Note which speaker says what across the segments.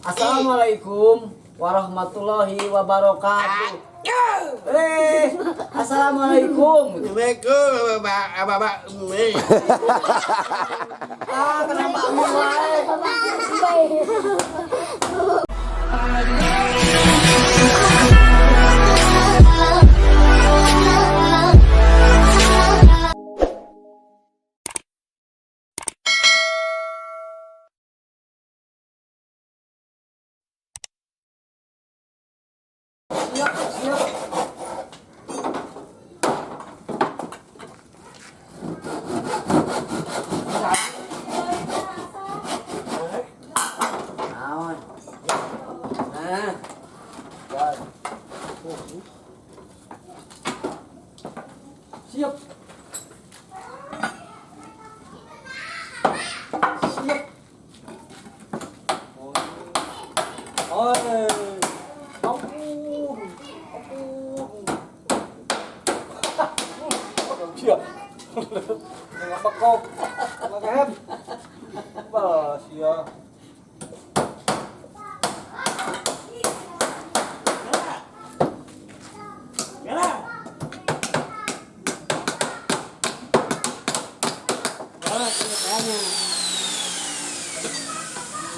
Speaker 1: Assalamualaikum warahmatullahi wabarakatuh. Eh, assalamualaikum.
Speaker 2: Assalamualaikum, Bapak, Bapak.
Speaker 1: Ah, kenapa mulai? Siap, siap. Naon? Nah. Ya. Siap. Siap. Oi. Ampun. Ampun. Siap. Nggak bekok. Nggak. Bah, siap.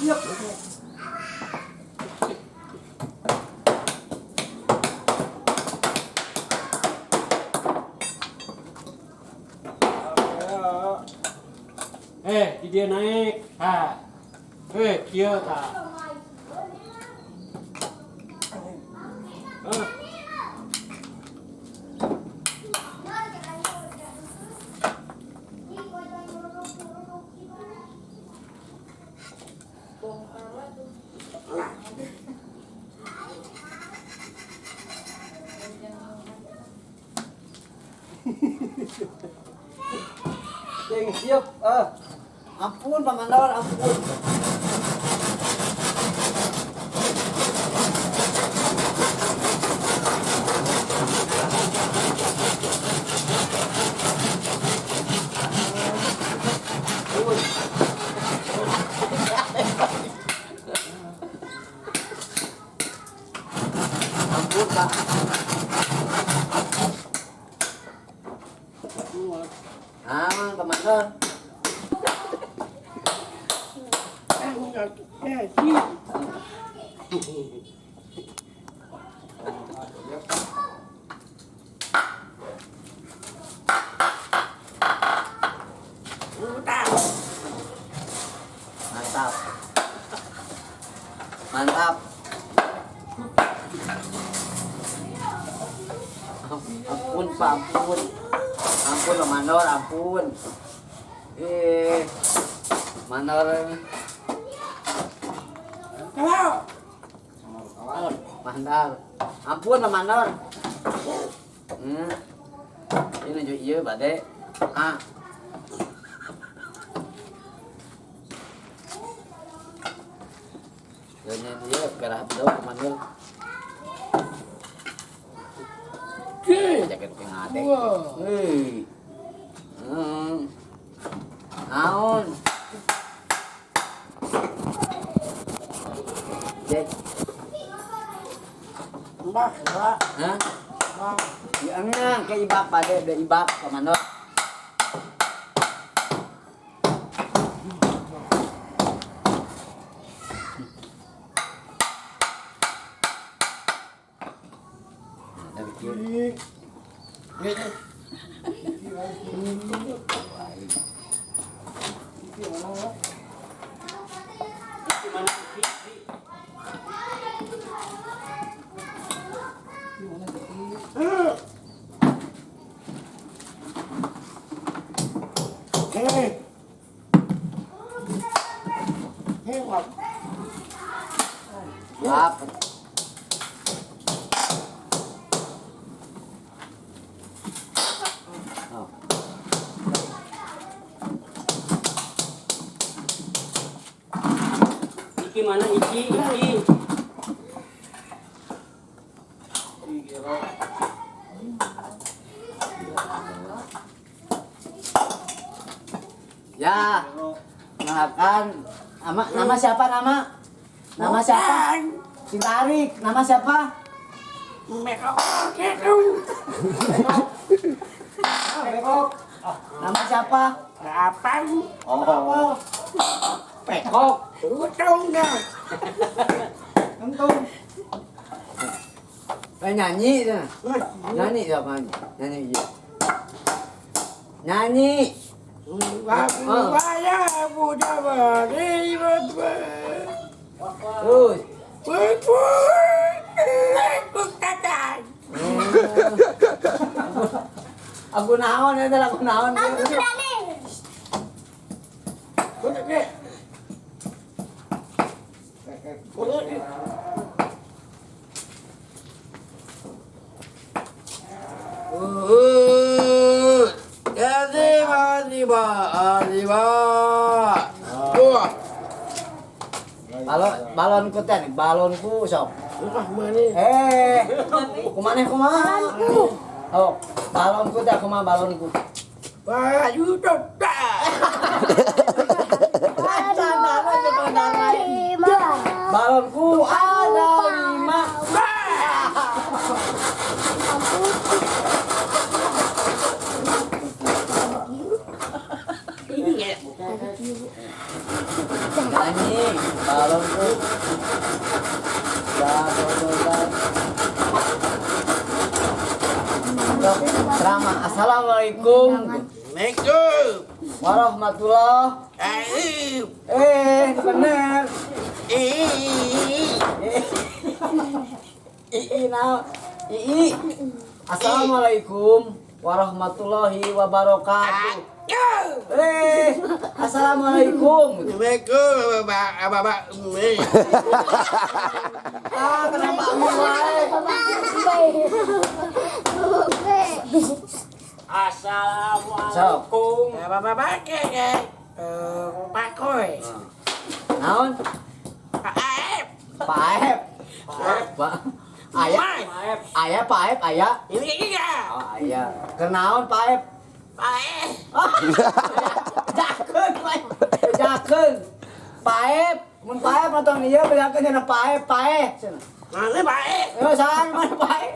Speaker 1: Siap.
Speaker 3: Eh, di dia naik. Ha. Eh, kieu tah. Ah.
Speaker 1: Cing, siap. Ah. Ampun, Pak Mandor, ampun. Ampun, Pak. Ah, Pak Mandor. Mantap. Mantap. Ampun, Pak, ampun. Ampun, Pak Mandor, ampun. Eh, Mandor. Mandor. Ampun, Pak Mandor. Hmm. Ini juga iya, bade. Ah. Ganyan iya, kerah daw, Pak Mandor. Jaket yang ade. Hei. Hmm. Naon? Jek.
Speaker 2: Mbah, mbah,
Speaker 1: Hah?
Speaker 2: mbah.
Speaker 1: Ya enggak, ke ibak pade, udah ibak komando. Ada bikin.
Speaker 3: Gimana Iki?
Speaker 2: Eh. Eh, wah.
Speaker 1: Lap. Oh.
Speaker 3: Iki mana Iki? Iki.
Speaker 1: Ya, kenalkan. Nama, nama siapa nama? Nama siapa? Sing tarik. Nama siapa?
Speaker 2: Mekok gitu.
Speaker 1: Pekok. Nama siapa?
Speaker 2: Apa?
Speaker 1: Oh.
Speaker 3: Pekok.
Speaker 2: Untung dah.
Speaker 1: Untung. Eh, nyanyi sana. Nyanyi siapa nyanyi? Nyanyi iya. Nyanyi. Terus. Aku naon eta, aku naon.
Speaker 4: Aku berani.
Speaker 2: Wah,
Speaker 1: Balon balonku teh nih, balonku sok.
Speaker 2: wah mana?
Speaker 1: Eh, kumaha kumaha? Oh, balonku teh kumaha balonku?
Speaker 2: Baju tak.
Speaker 4: Lima.
Speaker 1: Balonku ada 5. Nyanyi, balonku. Balon. Ceramah. Assalamualaikum
Speaker 2: Assalamualaikum.
Speaker 1: warahmatullah.
Speaker 2: Aib.
Speaker 1: Eh, bener.
Speaker 2: Eh.
Speaker 1: Ii naon? Ii. Assalamualaikum warahmatullahi wabarakatuh. Eh, assalamualaikum.
Speaker 2: Assalamualaikum, bapak, bapak.
Speaker 1: Ah, kenapa aku wae?
Speaker 3: Assalamualaikum.
Speaker 2: Bapak, bapak, Pak Koi.
Speaker 1: Naon?
Speaker 2: Pak Aib.
Speaker 1: Pak Aep. Pak Ayah. Ayah Pak Aep, ayah.
Speaker 2: Ini iya.
Speaker 1: Oh, ayah. Kenaon Pak Aep?
Speaker 2: Pak Aib.
Speaker 1: Bejakeun, Pak Aep. Bejakeun. Pak Aep, mun Pak Aep nonton ieu bejakeun cenah Pak Aep, Pak Aep cenah.
Speaker 2: Mana Pak Aib?
Speaker 1: Eh, saha mana Pak Aep?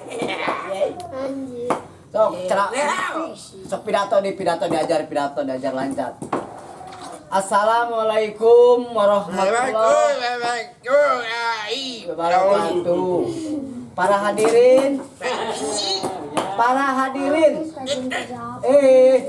Speaker 4: Anjir.
Speaker 1: Sok, cerak. Sok pidato di pidato diajar pidato diajar lancar. Assalamualaikum warahmatullahi wabarakatuh. Para hadirin, para hadirin. Eh,